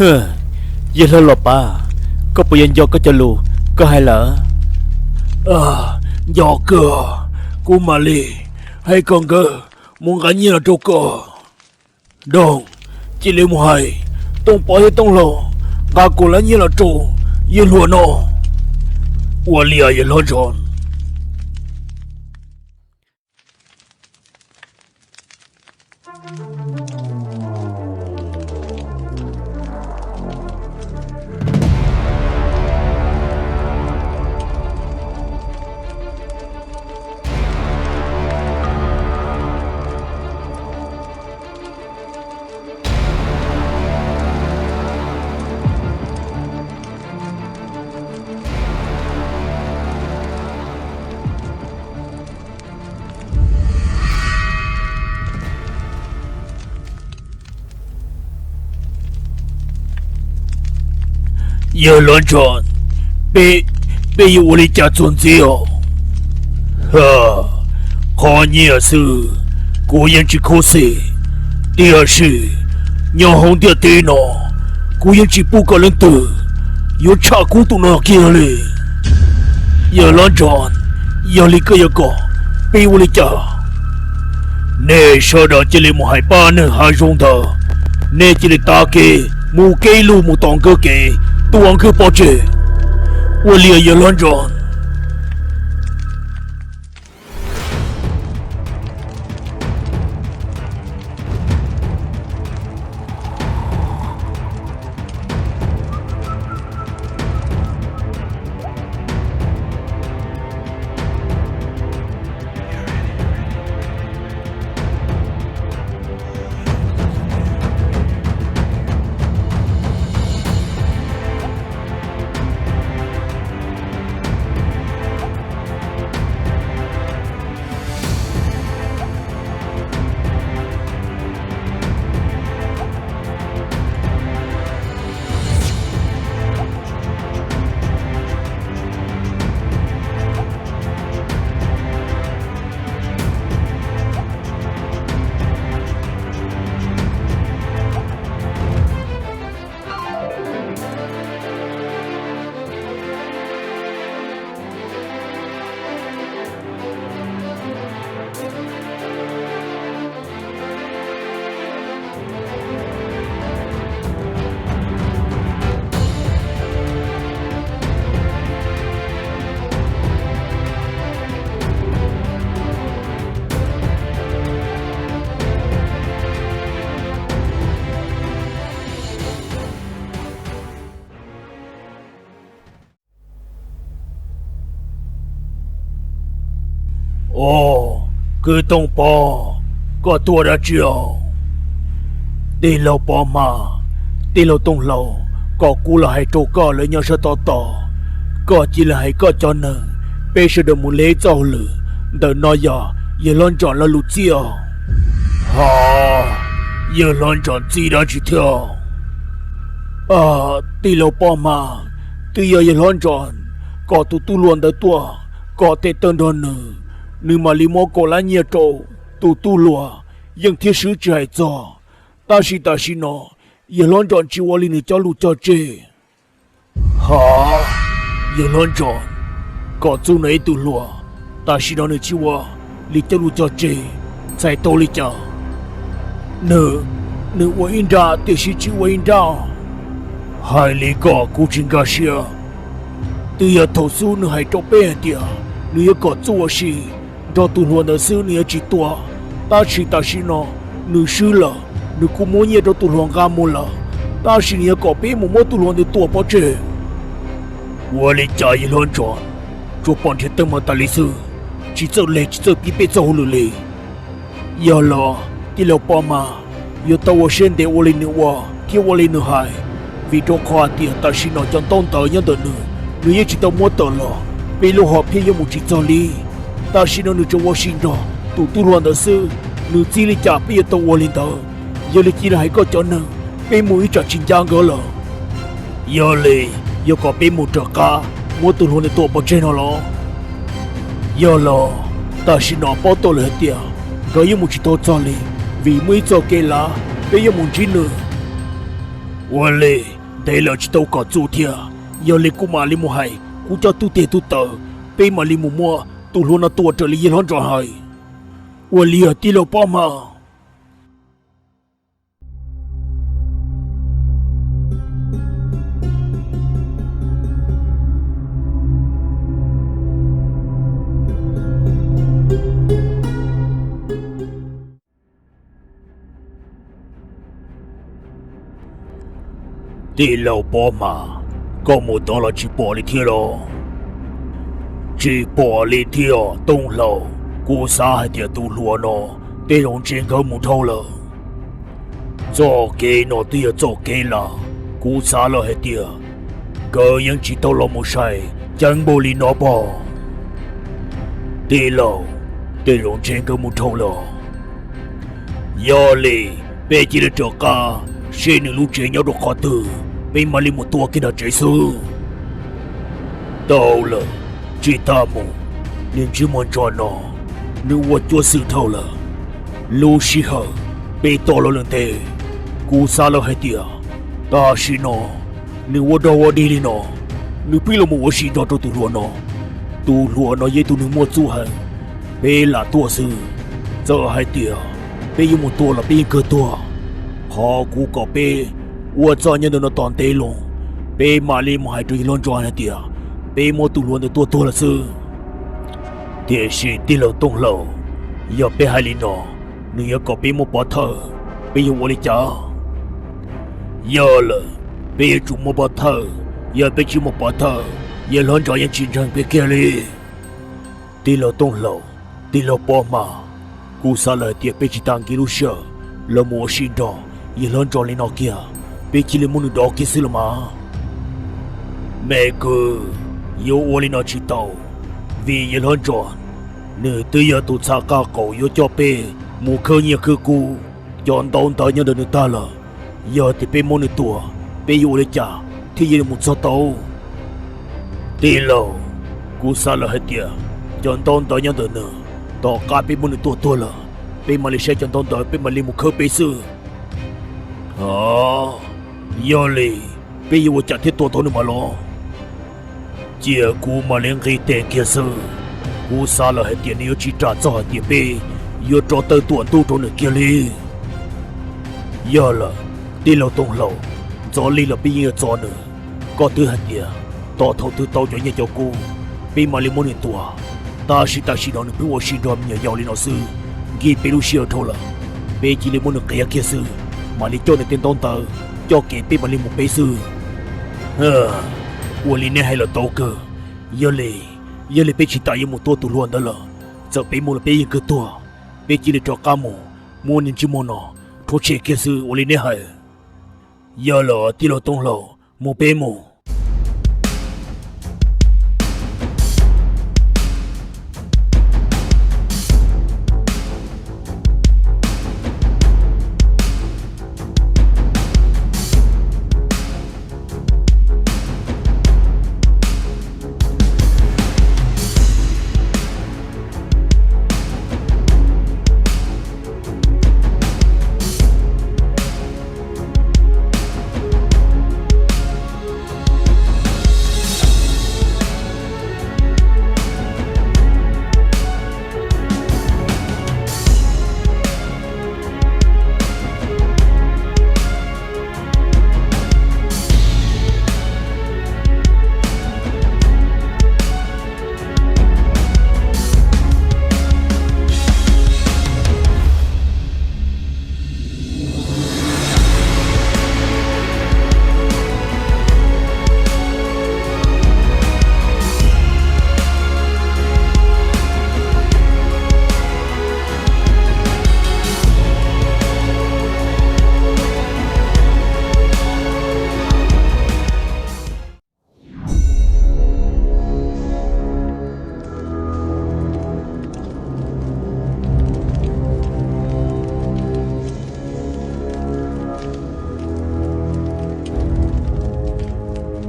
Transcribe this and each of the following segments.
Yawg hlob los pav, koj puas yuav nco koj cov lus koj hais lawm? Nco kawg, kuv mam li hais kom nkawd mus nqa nyiaj los rau koj. Doog, cia li mus hais Tooj Pov thiab Tooj Hlau nqa kaum lab nyiaj los rau yawg hluas no. Ua li yawg hlob Ntsos. Yawg hlob Ntsos, peb, peb yuav ua li cas txuag ntxiv os? Qhov nyiaj xwb kuv yeej tsis khuv xim, tiam sis nyob hauv ntiaj teb no kuv yeej tsis pub kom leej twg yuav tshaj kuv tus no kiag li. Yawg hlob Ntsos, yog li koj yuav kom peb ua li cas? Nej sawv daws cia li mus hais pab neeg hav zoov ntawd, nej cia li tav kev mus kev lug mus tom nkawd kev, tua nkawd pov tseg. Ua li yawg hlob Ntsos. Os, kwv Tooj Pov, koj tuaj dab tsi os? Tij laug Pov Hma, tij laug Tooj Hlau, kom kuv los hais rau koj lawv nyob sab tod tos, koj cia li hais koj cov neeg, peb sawv daws mus hle txoj hauj lwm. Ntawm no yog yawg hlob Ntsos lawv lus txib os. Hov, yawg hlob Ntsos txib dab tsi thiab? Tij laug Pov Hma, twb yog yawg hlob Ntsos kom tus tub hluas ntawd tuaj, kom tes taw nrog nws, nws mam li muab kaum lab nyiaj rau tus tub hluas, yeej thiab swb tsis hais txog. Tab sis tam sim no yawg hlob Ntsos tsis ua li nws cog lus cog tseg. Hov, yawg hlob Ntsos kom txub nws ib tug hluas, tam sim no nws tsis ua li cog lus cog tseg, txhais tau li cas? Nws, nws ua ib nrab tiam sis tsis ua ib nrab. Hais li ko kuv tsis nkag siab. Twb yog thaum xub nws hais rau peb hais tias nws yuav kom txuj ua si nrog tus hluas ntawd xwb nws yuav tsis tua, tab sis tam sim no nws swb lawm, nws kuj muab nyiaj rau tus hluas nqa mus lawm, tab sis nws yuav kom peb mus muab tus hluas ntawd tua pov tseg. Ua li cas yawg hlob Ntsos tsuas pom nrhiav teeb meem tas li xwb, tsis txawj leg tsis txawj pib peb txoj hauj lwm li? Yog los tij laug Pov Hma yuav tau ua siab ntev ua li nws ua thiab ua li nws hais, vim rau qhov hais tias tam sim no cov ntaub ntawv nyob ntawm nws, nws yeej tsis tau muab tawm los, peb lub hom phiaj yuav mus tsis txog li. Tam sim no nws tsuas ua si nrog tus tub hluas ntawd xwb, nws txib li cas peb yuav tau ua li ntawd. Yog li cia li hais koj cov neeg, peb mus ib tsam tsis ncaj nkawd lawm. Yog li, yuav kom peb mus raws qab muab tus hluas ntawd tua pov tseg no los? Yog los, tam sim no paub tau lawm hais tias nkawd yuav mus tsis tau txog li, vim muaj ib txoj kev lav, peb yuav mus ntsib nws. Ua li, ntev lawm tsis tau kom txuj thiab, yog li kuv mam li mus hais kuv cov tub teg tub taws, peb mam li mus muab tus hluas no tua raws li yawg hlob Ntsos hais. Ua li tij laug Pob Hma. Tij laug Pob Hma, koj mus tod los tsis pom li thiab los? Tsis pom li thiab Tooj Hlau. Kuv xav hais tias tus hluas no tej zaum ntshe nkawd mus dhau lawm. Txoj kev no twb yog txoj kev laj, kuv xav lawm hais tias nkawd yeej tsis tau los mus sai ceev npaum li no pob. Tij laug, tej zaum ntshe nkawd mus dhau lawm. Yog li, peb cia li rov qab seb nws lub tsev nyob rau qhov twg, peb mam li mus tua kiag nram tsev xwb. Tau lawm, tsis tas mus, niag ntsej muag Ntsos no nws ua cuab xwm dhau lawm. Lub sij hawm peb tos los lawm ntev, kuv xav lawm hais tias tam sim no nws ua dog ua dig li no, nws pheej los mus ua si nrog rau tus hluas no. Tus hluas no yog ib tug neeg muaj txuj heev, peb lam tuaj xwb. Txawm hais tias peb yuav mus tua los peb yeej kawg tuag. Qhov kuv kom peb ua txoj nyob ntawm no tos ntev loo, peb mam li mus hais rau yawg hlob Ntsos hais tias peb muab tus hluas ntawd tua tuag lawm xwb. Tiam sis tij laug Tooj Hlau, yog peb hais li no, nws yuav kom peb muab pov thawj, peb yuav ua li cas? Yog lawm, peb yuav tsum muab pov thawj. Yog peb tsis muab pov thawj, yawg hlob Ntsos yeej tsis ntseeg peb kiag li. Tij laug Tooj Hlau, tij laug Pob Hma, kuv xav lawm hais tias peb tsis tas nkees lub sij hawm los mus ua si nrog yawg hlob Ntsos li no kiag, peb cia li muab nws dov kiag xwb los mas. Me kwv, yuav ua li no tsis tau, vim yawg hlob Ntsos nws twb yog tus txha qab qaum yuav coj peb mus khawb nyiaj khawb kub, cov ntaub ntawv nyob ntawm nws tag lawm. Yog tias peb muab nws tua, peb yuav ua li cas thiaj yuav mus txog tau? Tij laug, kuv xav lawm hais tias cov ntaub ntawv nyob ntawm nws, tom qab peb muab nws tua tuag lawm, peb mam li saib cov ntaub ntawv peb mam li mus khawb peb xwb. A, yog li peb yuav ua cas thiaj tua tau nws mas los? Cia kuv mam li nqis tes kiag xwb. Kuv xav lawm hais tias nws yuav tsis ram txog hais tias peb yuav rov tawm tuam ntug rau nws kiag li. Yog lawm, tij laug Tooj Hlau, ntxov li los peb yeej yuav txo nws. Koj twb hais tias tos thaum twg tau cov nyiaj cov kub, peb mam li muab nws tua. Tab sis tam sim no nws pheej ua si nrog me nyuam yaus li no xwb, nkim peb lub sij hawm dhau lawm. Peb cia li muab nws qiav kiag xwb, mam li coj nws tej ntaub ntawv, coj kev peb mam li mus peb xwb. Ua li nej hais los tau kawg. Yog li, yog li peb tsis tas yuav mus tua tus hluas ntawd lawm. Txawm peb mus los peb yeej kawg tuag. Peb cia li rov qab mus muab niag ntsej muag no rhuav tshem kiag xwb, ua li nej hais. Yog lawm tij laug Tooj Hlau, mus peb mus.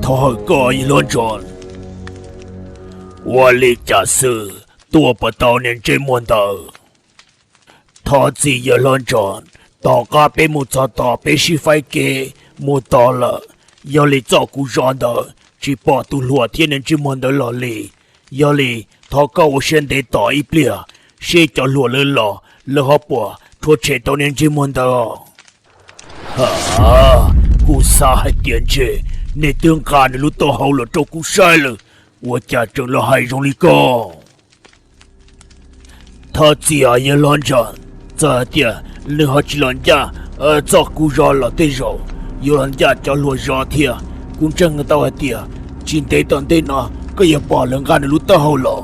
Thov hawm koj yawg hlob Ntsos. Ua li cas xwb tuaj puas tau niag ntsej muag ntawd? Thov txim yawg hlob Ntsos, tom qab peb mus txog tom peb sib faib kev Mus tos lawm, yog li txoj kuv zos ntawd tsis pom tus hluas thiab niag ntsej muag ntawd los li. Yog li thov koj ua siab ntev tos ib pliag, seb cov hluas lawv los lawv ho puas rhuav tshem tau niag ntsej muag ntawd. Ha, kuv xav hais tias ntshe nej twb nqa nws lub taub hau los rau kuv saib lawm, ua cas tseem los hais zoo li ko. Thov txim os yawg hlob ntsa, txawm hais tias nws ho tsis los ncaj txoj kuv zos los tej zaum yuav los ncaj cov hluas zos thiab. Kuv ntseeg tau hais tias tsis ntev tom ntej no koj yuav pom lawv nqa nws lub taub hau los.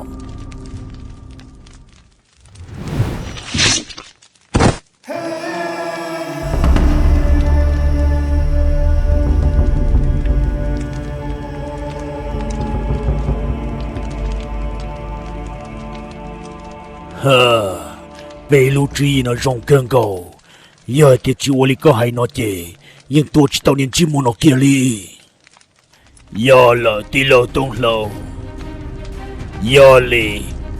Peb lub tswv yim no zoo kawg nkaus. Yog hais tias tsis ua li koj hais no ces yeej tua tsis tau niag ntsej muag no kiag li. Yog lawm tij laug Tooj Hlau, yog li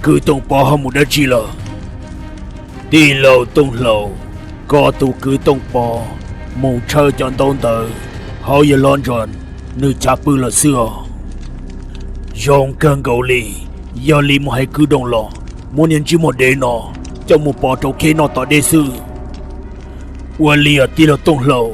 kwv Tooj Pov ho mus dab tsi lawm? Tij laug Tooj Hlau, koj tus kwv Tooj Pov mus tshawb cov ntaub ntawv hauv yawg hlob ntsa nws chav pw lawm xwb os. Zoo kawg nkaus li, yog li mus hais kwv Doom los muab niag ntsej muag dev no coj mus pov rau khej noj tom deb xwb. Ua li os tij laug Tooj Hlau.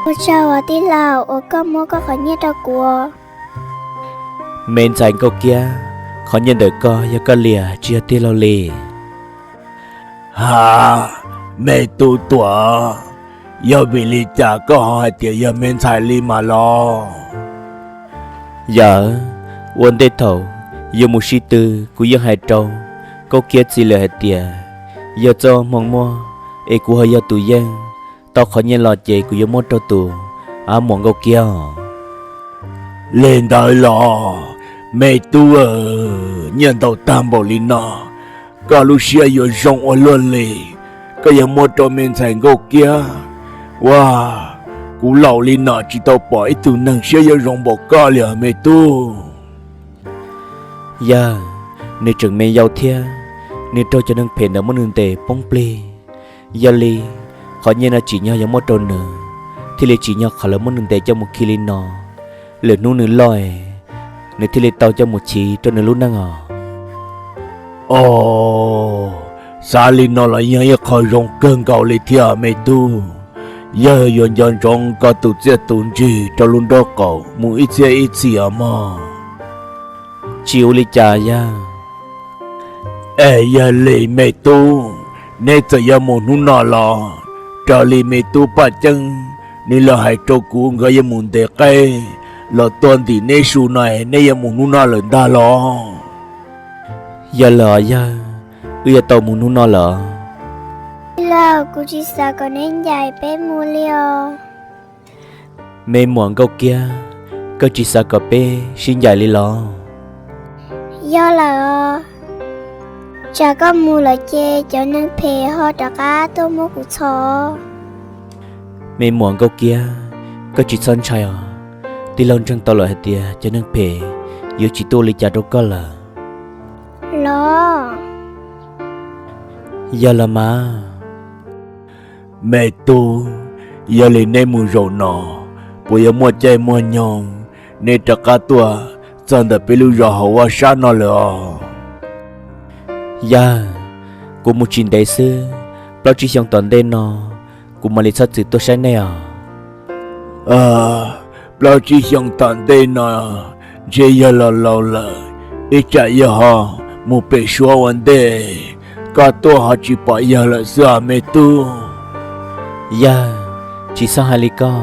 Ua tsaug os tij laug uas koj muab koj qhov nyiaj rau kuv. Me ntxhais Nkauj Kiab, qhov nyiaj ntawm koj yog koj liam tsis yog tij laug li. Ha, me tub Tuam, yog vim li cas koj ho hais tias yog me ntxhais li mas los? Yawm, ua ntej thaum yuav mus sib tw, kuv yeej hais rau Nkauj Kiab txiv lawm hais tias yog txoj hmoo muaj es kuv ho yog tus yeej tau qhov nyiaj los ces kuv yuav muab rau tus av muam Nkauj Kiab. Li ntawd los me tub, nyiaj ntau tag npaum li no, koj lub siab yuav zoo ua luaj li. Koj yuav muab rau me ntxhais Nkauj Kiab? Ua, kuv laus li no tsis tau pom ib tug neeg siab yuav zoo npaum koj li os me tub. Yawg, nws tseem me yau thiab, nws raug cov neeg phem ntawd muab nws ntes poob plig. Yog li, qhov nyiaj no tsim nyog yuav muab rau nws, thiaj li tsim nyog qhov lawv muab nws ntes coj mus khi li no. Lwm hnub nws loj, nws thiaj li tau coj mus chiv rau nws lub neej os. Os, xav li no los yog ib qho zoo kawg nkaus li thiab me tub. Yawg yuav nco ntsoov koj tus txiaj tus ntsig rau lub nraub qaum mus ib txhiab ib txhis os mog. Tsis ua li cas yawg. Es yog li me tub, neb txawm yuav mus hnub no los, raws li me tub Paj Ceeb nws los hais rau kuv, nkawd yuav mus ntes qaib los tua ntim neb su no, neb yuav mus hnub no lawm ntag los? Yog lawm yawg, wb yuav tau mus hnub no lawm. Tij laug, kuv tsis xav kom neb ncaim peb mus li os. Me muam Nkauj Kiab, koj tsis xav kom peb sib ncaim li los? Yog lawm os, tsam koj mus lawm ces cov neeg phem ho rov qab tuaj muab kuv txhom. Me muam Nkauj Kiab, koj tsis txhob ntshai os. Tij laug ntseeg tau lawm hais tias cov neeg phem yuav tsis tuaj ua li cas rau koj lawm. Los? Yog los mas. Me tub, yog li neb mus zaum no, puas yuav muaj caij muaj nyoog neb rov qab tuaj txog ntawm peb lub zos hauv vaj sab no lawm os? Yawg, kuv mus tsis ntev xwb, plaub tsib xyoo tom ntej no kuv mam li txhob txwm tuaj saib nej os. Plaub tsib xyoo tom ntej no ntshe yawg los laus lawm, ib tsam yawg ho mus pem suav ua ntej, koj tuaj ho tsis pom yawg lawm xwb os me tub. Yawg, tsis txhob hais li koj,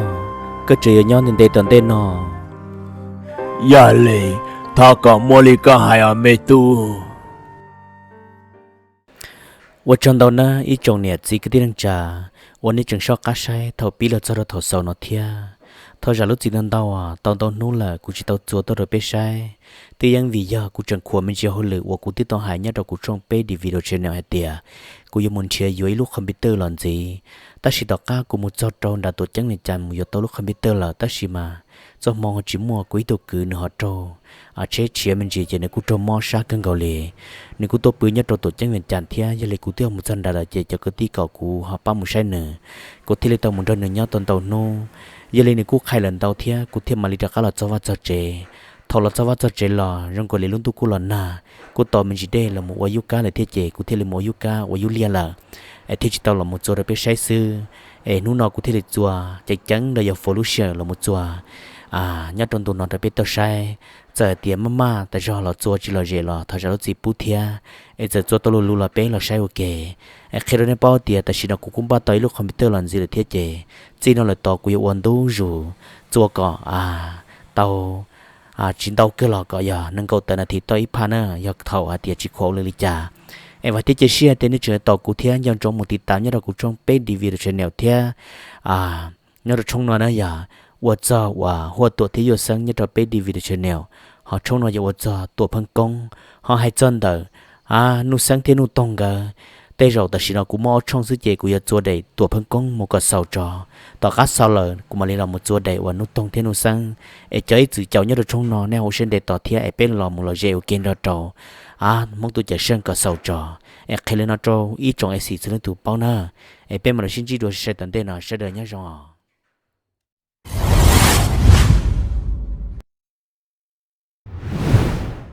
koj tseem yuav nyob ntev ntev tom ntej no. Yog li, thov kom muaj li koj hais os me tub. Ua tsaug ntau nawb ib tsoom niam txiv kwv tij neej tsa uas nej tseem soj qab saib thaum pib los txog rau thaum xaus no thiab. Thov zam lub txim ntau ntau, tau ntau hnub lawm kuv tsis tau txuas tuaj rau peb saib, twb yeej vim yog kuv tseem khuam me ntsis hauj lwm uas kuv twb tau hais nyob rau kuv tshooj peb D V D channel hais tias kuv yuav mus nrhiav yuav ib lub computer los ntxiv, Tab sis tom qab kuv mus txog rau nram Tuam Ceeb Vias Cas mus yuav tau lub computer lawm, tab sis mas txoj hmoo ho tsis muaj, kuv ib tug kwv nws ho raug tsheb tshiav me ntsis ces nws kuj raug mob sab kawg nkaus li. Nws kuj tuaj pw nyob rau Tuam Ceeb Vias Cas thiab, yog li kuv twb mus txog nrad lawm ces cov kwv tij kom kuv ho pab mus saib nws, kuv thiaj li tau mus nrog nws nyob tau ntau hnub. Yog li nws kuj qhia lawm ntau thiab kuv thiaj mam li rov qab los txog vaj txog tsev. Thaum los txog vaj txog tsev los zoo nkaus li lub ntuj kuj los nag, kuj tau me ntsis dej los mus ua yub kab lawm thiab ces kuv thiaj li mus ua yub kab ua yub liaj lawm, es thiaj tsis tau los mus txua rau peb saib xwb. Es hnub no kuv thiaj li txua ceev ceev los yog fo lub sij hawm los mus txua nyob rau ntu no rau peb tau saib. Txawm hais tias maj maj tas zog los txua tsis lom zem los thov zam lub txim pub thiab, es txawm txua tau lus lus los peb los saib ua ke. Es qhia rau nej paub tias tam sim no kuv kuj npaj tau ib lub computer los ntxiv lawm thiab ces txij no lawm tod kuv yuav ua ntu zus txua kom tau tsis ntau kawg los kom yog nees nkaum tawm nas this tau ib phaj na, yog thaum hais tias tsis khuam ua li cas. Es vam thiab cia siab tias nej tseem tos kuv thiab nco ntsoov mus tiv tas nyob rau kuv tshooj Peb D V channel thiab. Nyob rau tshooj no na yog ua txog uas Huaj Tuam thiab Yuaj Xeeb nyob rau Peb D V channel, ho tshooj no yog ua txog Tuam Pheej Koob, ho hais txog ntawm Nuj Xeeb thiab Nuj Toog nkawd. Tej zaum tam sim no kuv muaj ob tshooj xwb ces kuv yuav txua daim Tuam Pheej Koob mus kom xaus tso. Tom qab xaus lawm kuv mam li los mus txua daim uas Nuj Toog thiab Nuj Xeeb. Es cov ib txwm caum nyob rau tshooj no nej ho ua siab ntev tos thiab es peb los mus lom zem ua ke nrog rau Hmoob tus cawm seej kom xaus tso. Es qhia li no rau ib tsoom A C txhua leej txhua tus paub na. Es peb mam li sib ntsib dua sai sai tom ntej no, sawv daws nyob zoo.